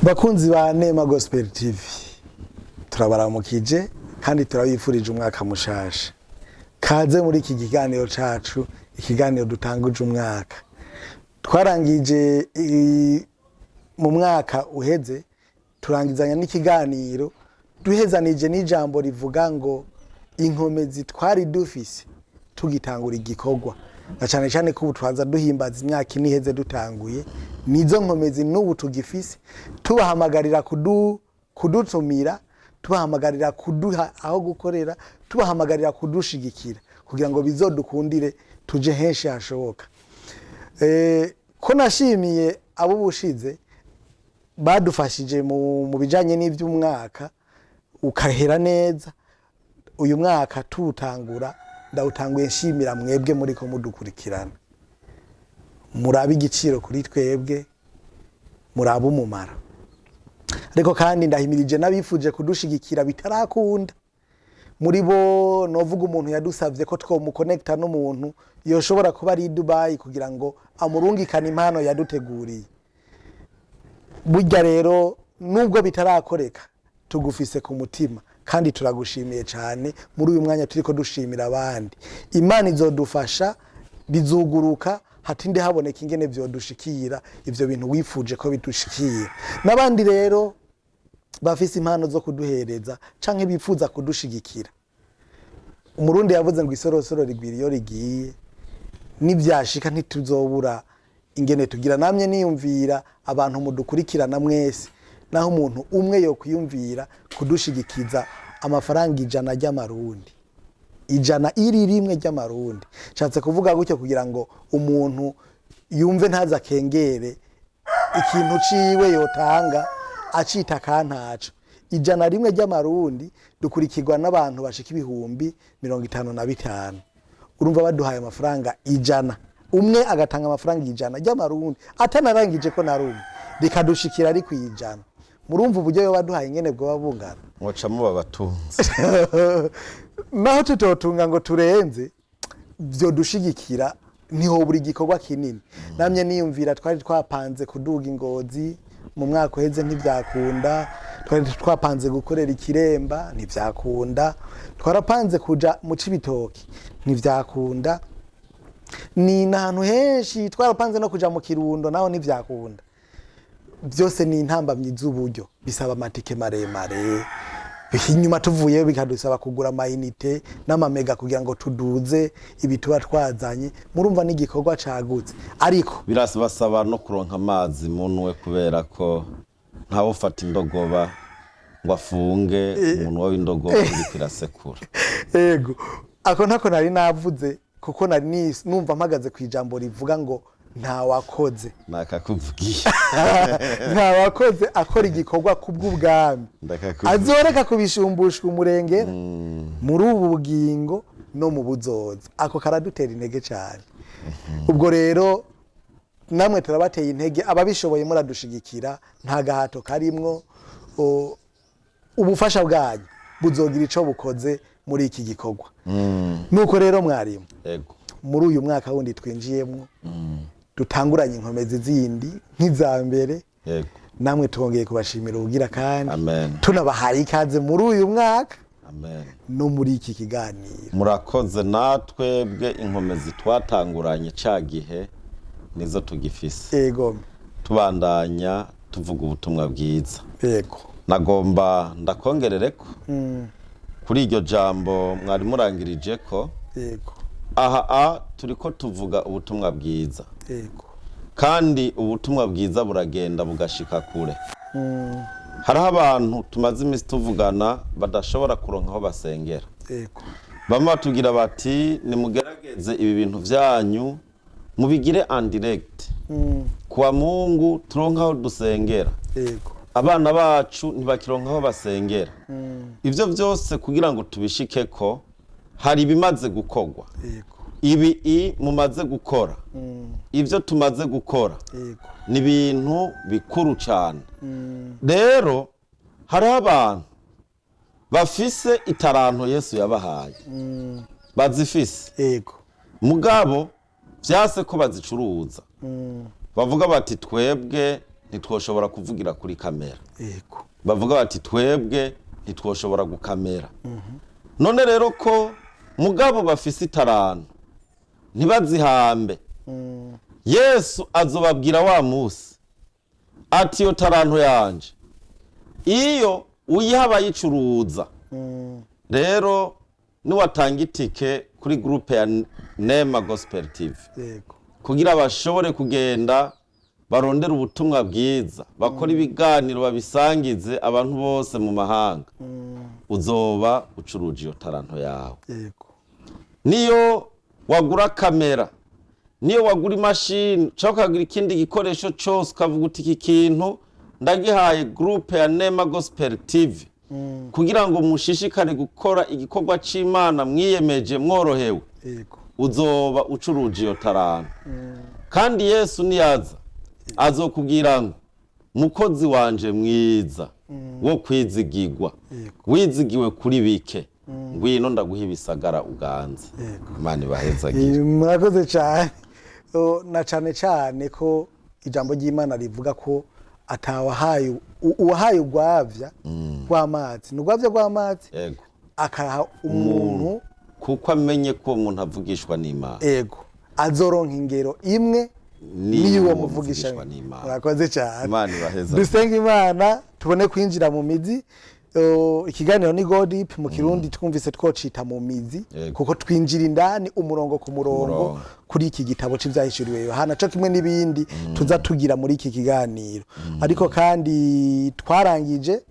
Bakunzi ba Nema Gospel TV, turabaramukije kandi turabifurije umwaka mushasha. Kaze muri iki kiganiro cacu, ikiganiro dutanguje umwaka. Twarangije mu mwaka uheze, turangizanya n'ikiganiro duhezanije n'ijambo rivuga ngo inkomezi twari dufise tugitangura igikorwa, na cyane cyane ko ubu twaza duhimbaza imyaka 4 iheze dutanguye, nizo nkomezi n'ubu tugifise. Tubahamagarira kudutumira, tubahamagarira kuduha aho gukorera, tubahamagarira kudushigikira kugira ngo bizodukundire tuje henshi hashoboka. Ko nashimiye abo bushize badufashije mu bijanye n'ivy'umwaka ukahera neza, uyu mwaka tuwutangura ndawutanguye nshimira mwebwe muriko mudukurikirana. Murabe igiciro kuri twebwe, murabe umumaro. Ariko kandi ndahimirije n'abifuje kudushigikira bitarakunda. Muri bo novuga umuntu yadusavye ko twomukonekta n'umuntu yoshobora kuba ari i Dubai kugira ngo amurungikane impano yaduteguriye. Burya rero nubwo bitarakoreka, tugufise ku mutima kandi turagushimiye cyane. Muri uyu mwanya turiko dushimira abandi, Imana izodufasha bizuguruka, hatinde haboneka ingene vyodushikira ivyo bintu wifuje ko bidushikira. N'abandi rero bafise impano zo kuduhereza canke bifuza kudushigikira, Umurundi yavuze ngo isorosoro rigwira iyo rigiye. Nivyashika ntituzobura ingene tugira. Namye niyumvira abantu mudukurikirana mwese, naho umuntu umwe yokwiyumvira kudushigikiza amafaranga 100 ry'amarundi, 100 iri rimwe ry'amarundi, nshatse kuvuga gutyo kugira ngo umuntu yumve ntaze akengere ikintu ciwe yotanga acita kantaco. 100 ry'amarundi, dukurikirwa n'abantu bashika 55,000. Urumva baduhaye amafaranga 100, umwe agatanga amafaranga 100 ry'amarundi atanarangije ko narumwe rikadushikira ari kwijana, murumva uburyo yo baduhaye ingene bwoba bungana. Mwoca muba abatunzi. Naho tutotunga ngo turenze, vyodushigikira niho buri gikorwa kinini. Namye niyumvira, twari twapanze kuduga ingozi mu mwaka uheze, ntivyakunda. Twari twapanze gukorera ikiremba, ntivyakunda. Twarapanze kuja mu Cibitoki, ntivyakunda. Ni ahantu henshi twarapanze no kuja mu Kirundo, naho ntivyakunda. Byose ni intambamyi z'uburyo, bisaba amatike maremare. Inyuma tuvuyeyo bikadusaba kugura amayinite n'amamega kugira ngo tuduze ibi tuba twazanye. Murumva n'igikorwa cagutse, ariko Birasaba no kuronka amazi munwe, kubera ko ntawufata indogoba ngo afunge umunwa w'indogoba uriko irasekura. Ego, ako ntako nari navuze, kuko nari numva mpagaze ku ijambo rivuga ngo ntawakoze. Nakakuvugiye. Ntawakoze akora igikorwa kubw'ubwami Ndakakuvugiye. azoreka kubishumbushwa umurengera muri ubu bugingo no mu buzoza. Ako karadutera intege cyane. Ubwo rero namwe turabateye intege, ababishoboye muradushigikira, nta gahato karimwo. Ubufasha bwanyu buzogira ico bukoze muri iki gikorwa. Nuko rero mwarimu, Ego. muri uyu mwaka wundi twinjiyemwo, dutanguranye inkomezi zindi nk'iza mbere, Ego. namwe twongeye kubashimira ubugira kandi Amen. tunabahaye ikaze muri uyu mwaka Amen. no muri iki kiganiro. Murakoze. Natwe bwe inkomezi twatanguranye ca gihe nizo tugifise. Ego. Tubandanya tuvuga ubutumwa bwiza. Ego. Nagomba ndakongerere ko kuri iryo jambo mwari murangirije ko Ego. aha a turiko tuvuga ubutumwa bwiza, Ego. kandi ubutumwa bwiza buragenda bugashika kure. Hariho abantu tumaze iminsi tuvugana badashobora kuronka aho basengera. Ego. Bamwe batubwira bati nimugerageze ibi bintu vyanyu mubigire en direct, kuwa Mungu turonka aho dusengera. Ego. Abana bacu ntibakironka aho basengera. Ivyo vyose kugira ngo tubishikeko hari ibimaze gukorwa. Ego. Ibi i mumaze gukora, ivyo tumaze gukora, Ego. ni ibintu bikuru cyane. Rero hariho abantu bafise itaranto Yesu yabahaye, bazifise, Ego. mugabo vyase ko bazicuruza. Bavuga bati twebwe ntitwoshobora kuvugira kuri kamera. Bavuga bati twebwe ntitwoshobora gukamera. None rero ko mugabo bafise itaranto ntibazihambe, Yesu azobabwira wa musi ati iyo taranto yanje iyo uyiha abayicuruza. Rero niwatanga itike kuri groupe ya Nema Gospel TV kugira bashobore kugenda barondera ubutumwa bwiza, bakora ibiganiro, babisangize abantu bose mu mahanga, uzoba ucuruje iyo taranto yawe. Niyo wagura kamera, niyo wagura imashini cyangwa ukagura ikindi gikoresho cyose, ukavuga uti iki kintu ndagihaye groupe ya Nema Gospel TV kugira ngo mushishikare gukora igikorwa c'Imana mwiyemeje mworohewe, uzoba ucuruje iyo taranto. Kandi Yesu niyaza azokubwira ngo mukozi wanje mwiza wo kwizigirwa, wizigiwe kuri bike, ngwino ndaguha ibisagara uganze. Imana ibahezagire. Murakoze cyane. Na cyane cyane ko ijambo ry'Imana rivuga ko atawahaye uwahaye urwavya rw'amazi, ni urwavya rw'amazi, akaha umuntu kuko amenye ko uwo muntu avugishwa n'Imana, azoronka ingero imwe niyo niyo muvugisha muvugishwa n'Imana. Murakoze cyane. Imana ibahezagire. Dusenga Imana tubone kwinjira mu mizi. Ikiganiro ni Go Deep mu Kirundi, twumvise twocita mu mizi, kuko twinjira indani umurongo ku murongo Umurongo. kuri iki gitabo c'Ivyahishuriwe Yohana, co kimwe n'ibindi tuza tugira muri iki kiganiro. Ariko kandi twarangije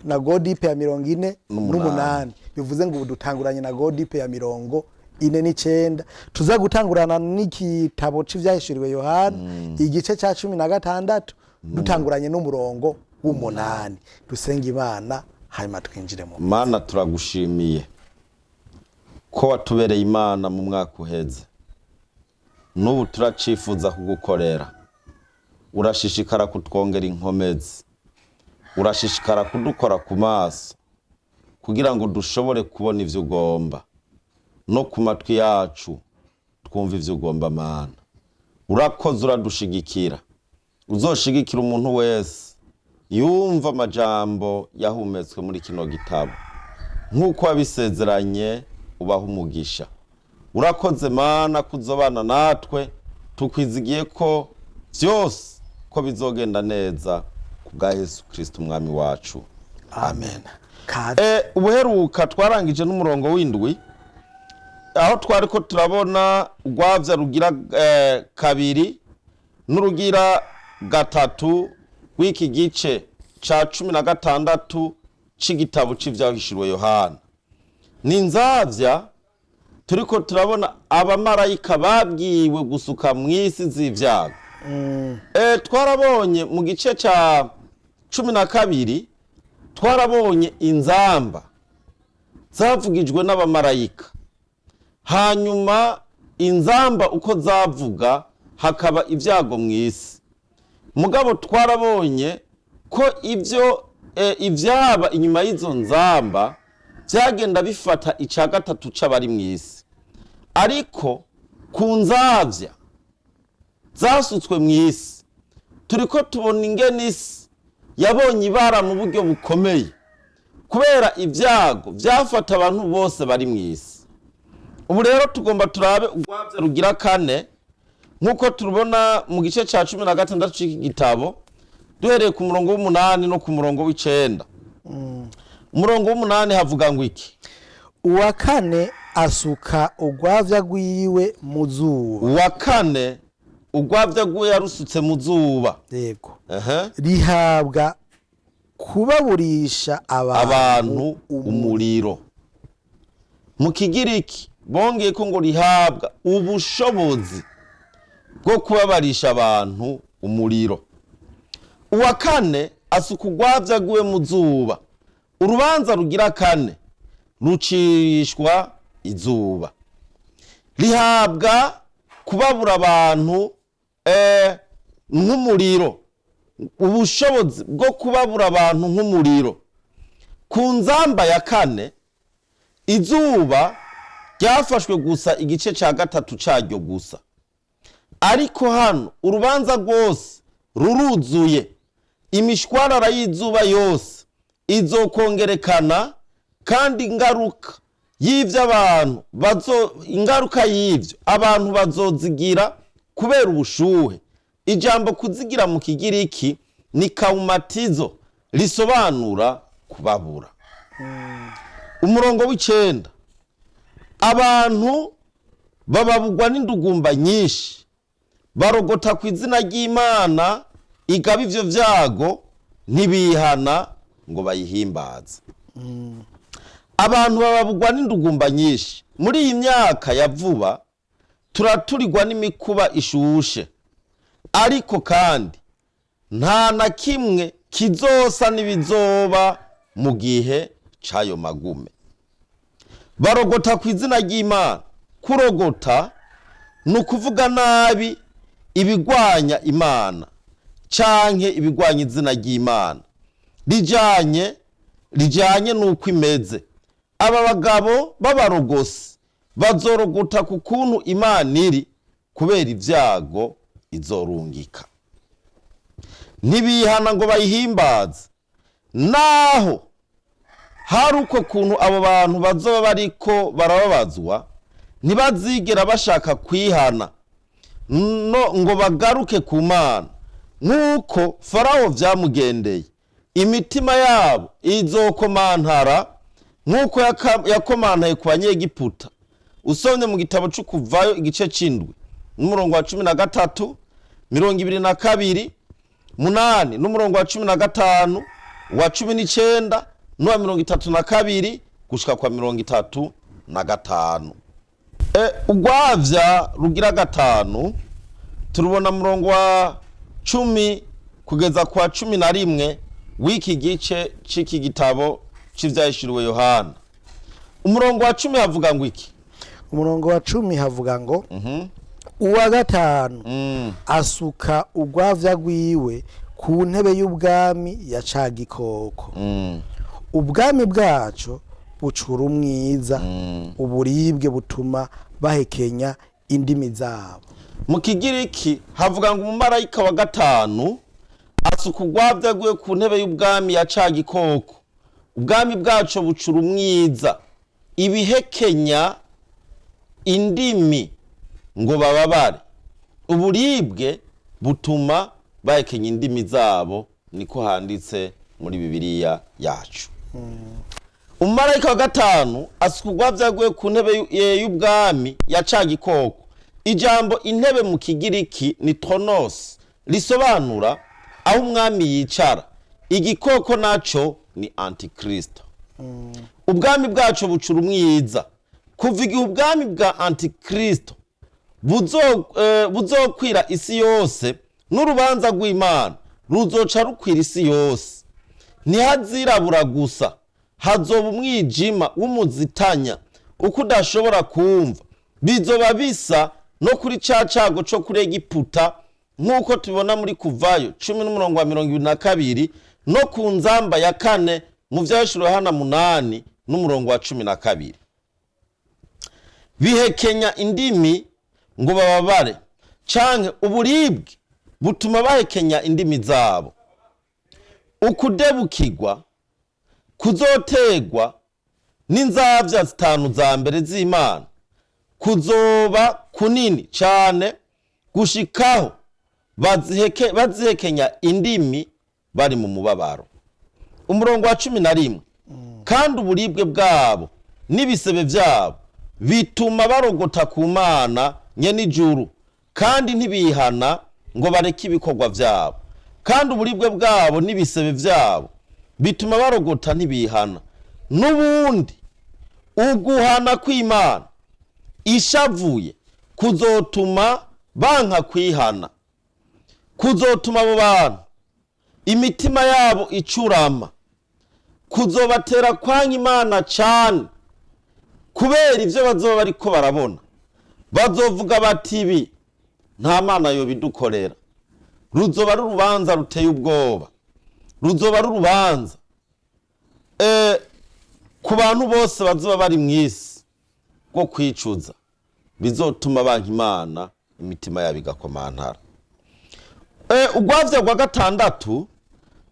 na Go Deep ya 48 N'umunani. Bivuze ngo ubu dutanguranye na Go Deep ya 49, tuza gutangurana n'igitabo c'Ivyahishuriwe Yohana igice ca 16, dutanguranye n'umurongo w'8. Dusenga Imana hanyuma twinjire mu Mana, turagushimiye ko watubereye Imana mu mwaka uheze, n'ubu turacifuza kugukorera. Urashishikara kutwongera inkomezi, urashishikara kudukora ku maso kugira ngo dushobore kubona ivyo ugomba, no ku matwi yacu twumva ivyo ugomba. Mana, urakoze, uradushigikira. Uzoshigikira umuntu wese yumva amajambo yahumetswe muri kino gitabo nk'uko wabisezeranye, ubaha umugisha. Urakoze Mana kuzobana natwe, tukwizigiye ko byose ko bizogenda neza ku bwa Yesu Kristo umwami wacu, amen. Kaze. Ubuheruka twarangije n'umurongo w'7, aho twari ko turabona urwabya rugira kabiri n'urugira gatatu rw'iki gice ca 16 c'igitabo c'Ivyahishuriwe Yohana. Ni inzavya turiko turabona abamarayika babwiwe gusuka mw'isi z'ivyago. Twarabonye mu gice ca 12, twarabonye inzamba zavugijwe n'abamarayika, hanyuma inzamba uko zavuga hakaba ibyago mu isi. Mugabo twarabonye ko ibyo ibyaba inyuma y'izo nzamba byagenda bifata icya gatatu c'abari mu isi. Ariko ku nzabya zasutswe mu isi, turiko tubona ingene isi yabonye ibara mu buryo bukomeye kubera ibyago byafata abantu bose bari mu isi. Ubu rero tugomba turabe urwabya rugira kane nk'uko turubona mu gice cya 16 cy'iki gitabo, duhereye ku murongo w'8 no ku murongo w'9. Umurongo w'8 havuga ngo iki? Uwa kane asuka urwavya rwiwe mu zuba. Uwa kane urwabya rwiwe yarusutse mu zuba. Rihabwa kubaburisha abantu Abantu umuriro. Mu Kigiriki bongeye ko ngo rihabwa ubushobozi bwo kubabarisha abantu umuriro. Uwa kane asuka urwabya rwiwe mu zuba. Urubanza rugira kane rucishwa izuba, rihabwa kubabura abantu nk'umuriro, ubushobozi bwo kubabura abantu nk'umuriro. Ku nzamba ya kane izuba ryafashwe gusa igice cya gatatu cyaryo gusa, ariko hano urubanza rwose Ruruzuye. Imishwarara y'izuba yose izokongerekana, kandi ingaruka y'ivyo abantu bazozigira kubera ubushuhe. Ijambo kuzigira mu Kigiriki ni kaumatizo, risobanura kubabura. Umurongo w'9, abantu bababugwa n'indugumba nyinshi, barogota ku izina ry'Imana igaba ivyo vyago, ntibihana ngo bayihimbaze. Abantu bababugwa n'indugumba nyinshi. Muri iyi myaka ya vuba turaturirwa n'imikuba ishushe, ariko kandi nta na kimwe kizosa n'ibizoba mu gihe c'ayo magume. Barogota ku izina ry'Imana. Kurogota ni ukuvuga nabi ibigwanya Imana canke ibigwanya izina ry'Imana rijanye n'uko imeze. Aba bagabo b'abarogosi bazorogota ku kuntu Imana iri kubera ibyago izorungika. Ntibihana ngo bayihimbaze. Naho hari uko kuntu abo bantu bazoba bariko barababazwa, ntibazigera bashaka kwihana no ngo bagaruke ku Mana, nk'uko Farawo vyamugendeye. Imitima yabo izokomantara nk'uko yakomantaye ku Banyegiputa. Usomye mu gitabo c'Ukuvayo igice c'indwi n'umurongo wa 13, 22, 8 n'umurongo wa 15, wa 19 n'uwa 32 gushika kwa 35. Ugwavya rugira gatanu turubona murongo wa 10 kugeza kwa 11 w'iki gice c'iki gitabo c'Ivyahishuriwe Yohana. Umurongo wa 10 havuga ngo iki? Umurongo wa 10 havuga ngo: Uwa gatanu asuka ugwavya rwiwe ku ntebe y'ubwami ya ca gikoko, ubwami bwaco bucura umwiza, uburibwe butuma bahekenya indimi zabo. Mu Kigiriki havuga ngo umumarayika wa gatanu asuka ugwavya rwiwe ku ntebe y'ubwami ya ca gikoko, ubwami bwaco bucura umwiza, ibihekenya indimi ngo bababare, uburibwe butuma bahekenya indimi zabo, niko handitse muri Bibiliya yacu. Umumarayika wa gatanu asuka ugwavya rwiwe ku ntebe y'ubwami ya ca gikoko. Ijambo intebe mu Kigiriki ni tronos, risobanura aho umwami yicara. Igikoko naco ni Antikristo. Ubwami bwaco bucura umwiza. Kuva igihe ubwami bwa Antikristo buzokwira isi yose, n'urubanza rw'Imana ruzoca rukwira isi yose. Ntihazirabura gusa, hazoba umwijima w'umuzitanya uko udashobora kumva. Bizoba bisa no kuri ca cago co kuri Egiputa, nk'uko tubibona muri Kuvayo 10 n'umurongo wa 22, no ku nzamba ya kane mu Vyahishuriwe Yohana 8 n'umurongo wa 12. Bihekenya indimi ngo bababare, canke uburibwe butuma bahekenya indimi zabo. Ukudebukirwa kuzotegwa n'inzavya zitanu za mbere z'Imana kuzoba kunini cane, gushikaho bazihekenya indimi bari mu mubabaro. Umurongo wa 11, kandi uburibwe bwabo n'ibisebe vyabo bituma barogota ku Mana nyen'ijuru, kandi ntibihana ngo bareke ibikorwa vyabo. Kandi uburibwe bwabo n'ibisebe vyabo bituma barogota, ntibihana. N'ubundi uguhana kw'Imana ishavuye kuzotuma banka kwihana, kuzotuma abo bantu imitima yabo icurama, kuzobatera kwanka Imana cane kubera ivyo bazoba bariko barabona. Bazovuga bati: "Ibi nta Mana yobidukorera." Ruzoba ari urubanza ruteye ubwoba, ruzoba ari urubanza ku bantu bose bazoba bari mw'isi rwo kwicuza, bizotuma banka Imana, imitima yabo igakomantara. Urwavya rwa gatandatu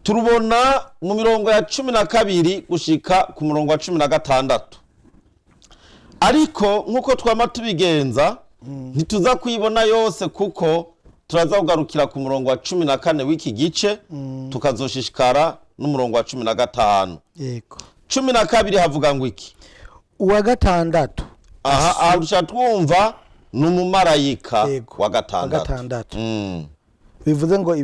turubona mu mirongo ya 12 gushika ku murongo wa 16. Ariko nk'uko twama tubigenza, ntituza kuyibona yose, kuko turaza kugarukira ku murongo wa 14 w'iki gice, tukazoshishikara n'umurongo wa 15. Yego. 12 havuga ngo iki? Uwa gatandatu. Aha duca twumva ni umumarayika Yego. wa gatandatu. Wa gatandatu. Bivuze ngo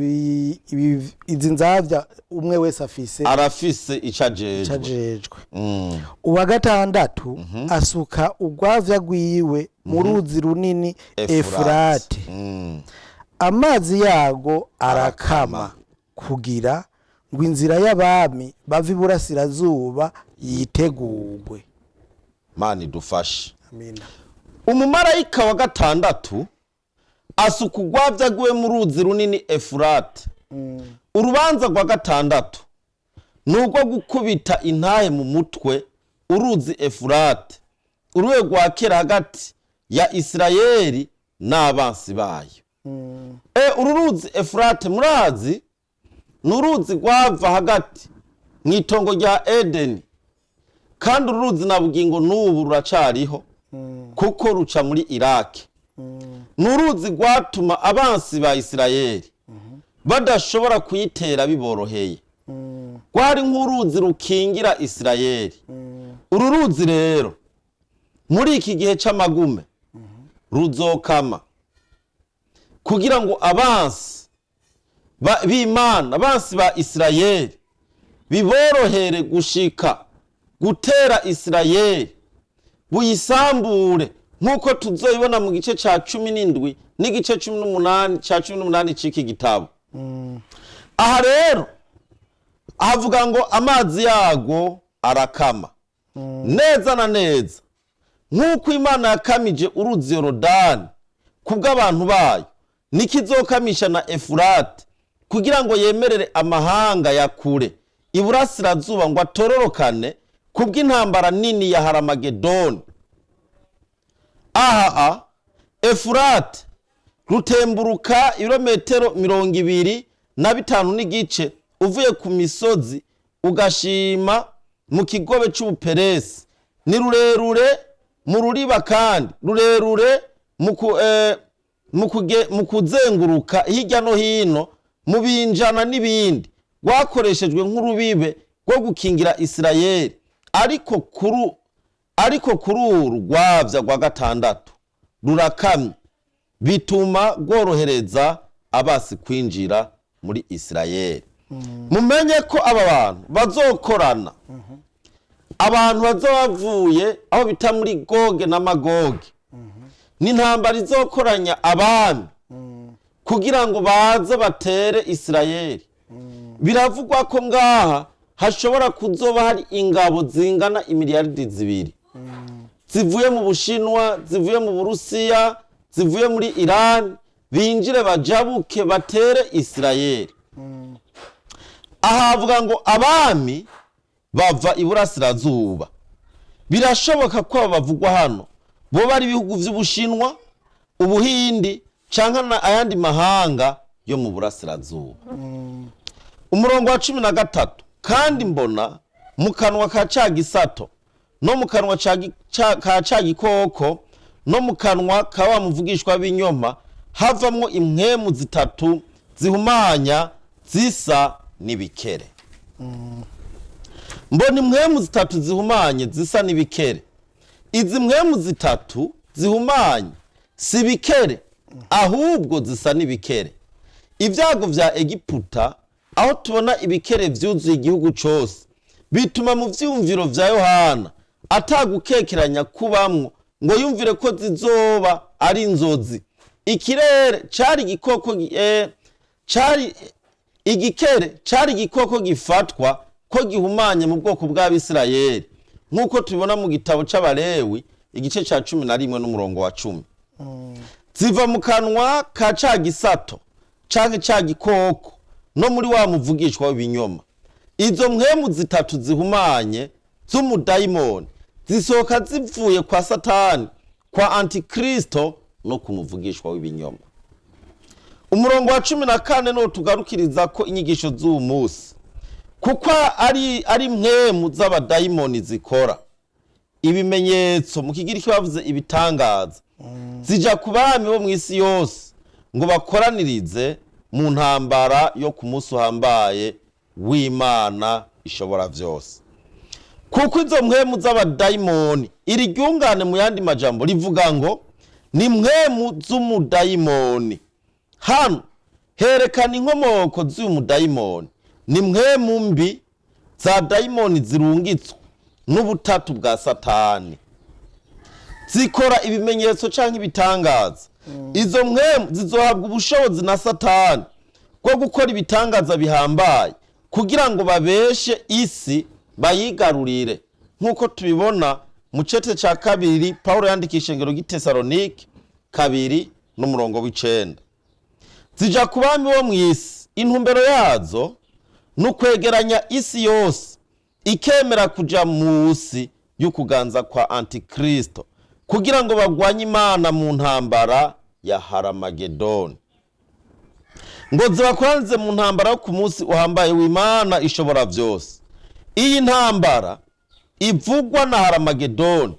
izi nzavya umwe wese afise arafise ico ajejwe. Ajejwe. Uwa gatandatu asuka urwavya rwiwe mu ruzi runini Efurate, amazi yago arakama, kugira ngo inzira y'abami bava iburasirazuba yitegurwe. Mana idufashe. Amina. Umumarayika wa gatandatu asuka urwavya rwiwe mu ruzi runini Efurate. Urubanza rwa gatandatu ni urwo gukubita intahe mu mutwe uruzi Efurate, uruwe rwa kera hagati ya Isirayeli n'abansi bayo. Uru ruzi Efurate murazi, ni uruzi rwava hagati mu itongo rya Edeni, kandi uru ruzi na bugingo n'ubu ruracariho, kuko ruca muri Iraki. Ni uruzi rwatuma abansi ba Isirayeli badashobora kuyitera biboroheye. Rwari nk'uruzi rukingira Isirayeli. Uru ruzi rero muri iki gihe c'amagume ruzokama, kugira ngo abansi b'Imana, abansi ba Isirayeli, biborohere gushika gutera Isirayeli buyisambure, nk'uko tuzoibona mu gice ca 17 n'igice 18 ca 18 c'iki gitabo. Aha rero ahavuga ngo amazi yago arakama neza na neza nk'uko Imana yakamije uruzi Yorodani kubw'abantu bayo, nikizokamisha na Efurate, kugira ngo yemerere amahanga ya kure iburasirazuba ngo atororokane kubw'intambara nini ya Haramagedoni. Aha Efurate rutemburuka ibirometero 25.5 uvuye ku misozi ugashima mu kigobe c'Ubuperesi. Ni rurerure mu ruriba, kandi rurerure mu kuzenguruka hirya no hino mu binjana n'ibindi. Rwakoreshejwe nk'urubibe rwo gukingira Isirayeli, ariko kuri uru rwavya rwa gatandatu rurakamye, bituma rworohereza abasi kwinjira muri Isirayeli. Mumenye ko aba bantu bazokorana, abantu bazoba bavuye aho bita muri Goge na Magoge. N'intambara izokoranya abami kugira ngo baze batere Isirayeli. Biravugwa ko ngaha hashobora kuzoba hari ingabo zingana imiliyaridi 2 zivuye mu Bushinwa, zivuye mu Burusiya, zivuye muri Iran, binjire bajabuke batere Isirayeli. Aha havuga ngo abami bava iburasirazuba. Birashoboka ko aba bavugwa hano bo bari ibihugu vy'Ubushinwa, Ubuhindi canke ayandi mahanga yo mu burasirazuba. Umurongo wa 13: kandi mbona mu kanwa ka ca gisato, no mu kanwa ka ca gikoko, no mu kanwa ka wa muvugishwa b'inyoma havamwo impwemu zitatu zihumanya zisa n'ibikere. Mbona impwemu zitatu zihumanye zisa n'ibikere. Izi mpwemu zitatu zihumanye si ibikere, ahubwo zisa n'ibikere. Ibyago vya Egiputa, aho tubona ibikere vyuzuye igihugu cose, bituma mu vyumviro vya Yohana atagukekeranya kubamwo ngo yumvire ko zizoba ari inzozi. Ikirere cari igikoko cari igikere, cari igikoko gifatwa ko gihumanye mu bwoko bw'Abisirayeli, nk'uko tubibona mu gitabo c'Abalewi igice ca 11 n'umurongo wa 10. Ziva mu kanwa ka ca gisato canke ca gikoko no muri wa muvugishwa w'ibinyoma. Izo mpwemu zitatu zihumanye z'umudayimoni zisohoka zivuye kwa Satani, kwa Antikristo no ku muvugishwa w'ibinyoma. Umurongo wa 14 niwo tugarukiriza ko inyigisho z'uwu munsi, kuko ari mpwemu z'abadayimoni zikora ibimenyetso, mu kigiriki bavuze ibitangaza, zija ku bami bo mu isi yose ngo bakoranirize mu ntambara yo ku munsi uhambaye w'Imana ishobora byose. Kuko izo mpwemu z'abadayimoni, iri ryungane mu yandi majambo rivuga ngo ni mpwemu z'umudayimoni. Hano herekana inkomoko z'uyu mudayimoni, ni mpwemu mbi za dayimoni zirungitswe n'ubutatu bwa Satani, zikora ibimenyetso cyangwa ibitangaza. Izo mpwemu zizohabwa ubushobozi na Satani bwo gukora ibitangaza bihambaye kugira ngo babeshe isi bayigarurire, nk'uko tubibona mu cete cya kabiri Paul yandikisha ishengero ry'i 2 n'umurongo w'9. Zija ku bami bo mu isi, intumbero yazo ni ukwegeranya isi yose ikemera kuja munsi y'ukuganza kwa Antikristo kugira ngo bagwanye Imana mu ntambara ya Haramagedoni, ngo zibakoranize mu ntambara yo ku munsi uhambaye w'Imana ishobora byose. Iyi ntambara ivugwa na Haramagedoni,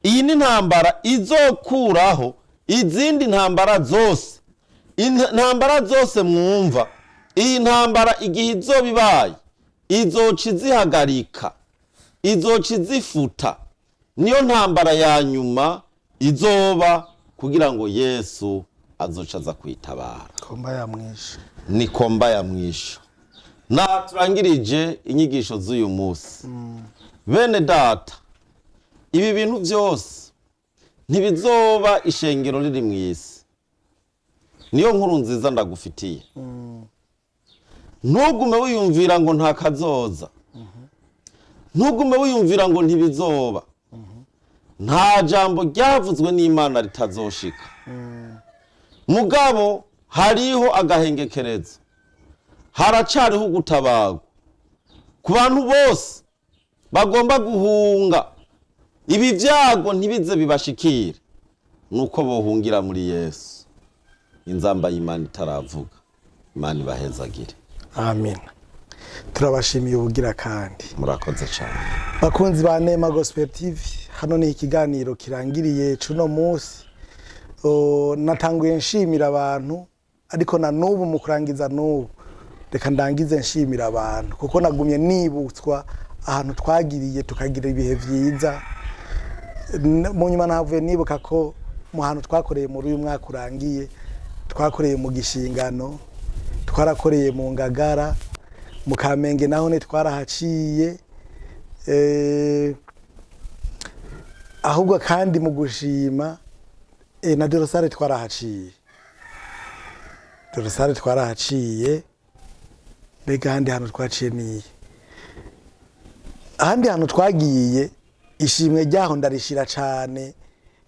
iyi ni intambara izokuraho izindi ntambara zose, intambara zose mwumva. Iyi ntambara igihe izoba ibaye izoca izihagarika, izoca izifuta. Niyo ntambara ya nyuma izoba kugira ngo Yesu azoca aza kwitabara. Komba ya mwisho. Ni komba ya mwisho. Na turangirije inyigisho z'uyu munsi. Bene data, ibi bintu byose ntibizoba ishengero riri mu isi. Niyo nkuru nziza ndagufitiye. Ntugume wiyumvira ngo nta kazoza, ntugume wiyumvira ngo ntibizoba. Nta jambo ryavuzwe n'Imana ritazoshika. Mugabo hariho agahengekerezo, haracariho ugutabagwa ku bantu bose bagomba guhunga ibi byago ntibize bibashikire, nuko bohungira muri Yesu. Inzamba y'Imana itaravuga. Imana ibahezagire. Amen. Turabashimiye ubugira kandi. Murakoze cyane. Bakunzi ba Nema Gospel TV, hano ni ikiganiro kirangiriye cuno munsi. Natanguye nshimira abantu, ariko na n'ubu mu kurangiza n'ubu reka ndangize nshimira abantu, kuko nagumye nibutswa ahantu twagiriye tukagira ibihe vyiza. Mu nyuma nahavuye nibuka ko mu hantu twakoreye muri uyu mwaka urangiye, twakoreye mu Gishingano, twarakoreye mu Ngagara, mu Kamenge naho ne twarahaciye. Ahubwo kandi mu gushima, na Dorosare twarahaciye, Dorosare twarahaciye. Mbega ahandi hantu twaciye niye? Ahandi hantu twagiye, ishimwe ryaho ndarishira cane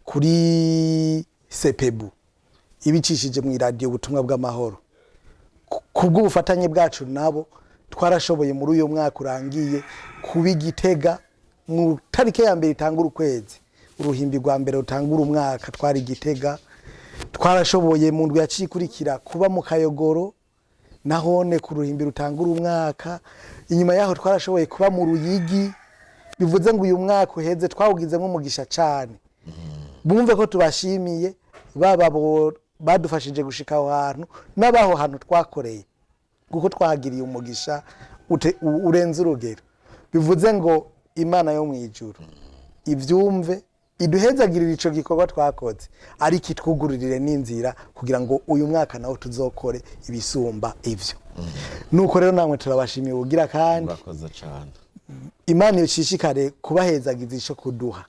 kuri Sepebu ibicishije mu iradiyo Ubutumwa bw'Amahoro. Kubw'ubufatanye bwacu nabo twarashoboye muri uyu mwaka urangiye kuba Igitega mu tariki ya mbere itangura ukwezi, uruhimbi rwa mbere rutangura umwaka twari Igitega. Twarashoboye mu ndwi yacikurikira kuba mu Kayogoro nahone ku ruhimbi rutangura umwaka. Inyuma yaho twarashoboye kuba mu Ruyigi. Bivuze ngo uyu mwaka uheze twawugizemo umugisha cane. Bumve ko tubashimiye, baba badufashije gushika aho hantu n'abaho hantu twakoreye, kuko twahagiriye umugisha urenze urugero. Bivuze ngo Imana yo mu ijuru ivyumve, iduhezagirire ico gikorwa twakoze, ariko itwugururire n'inzira kugira ngo uyu mwaka nawo tuzokore ibisumba ivyo. Nuko rero namwe turabashimiye ubugira kandi. Murakoze cyane. Imana ishishikare kubahezagiza ico kuduha,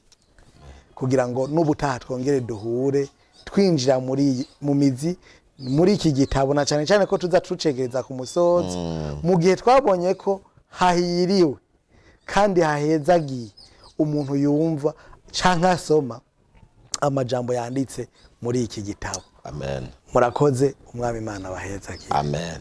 kugira ngo n'ubutaha twongere duhure twinjira muri mu mizi muri iki gitabo, na cyane cyane ko tuza tucegereza ku musozo, mu gihe twabonye ko hahiriwe kandi hahezagiye umuntu yumva canke asoma amajambo yanditse muri iki gitabo. Amen. Murakoze, Umwami Imana abahezagiye. Amen.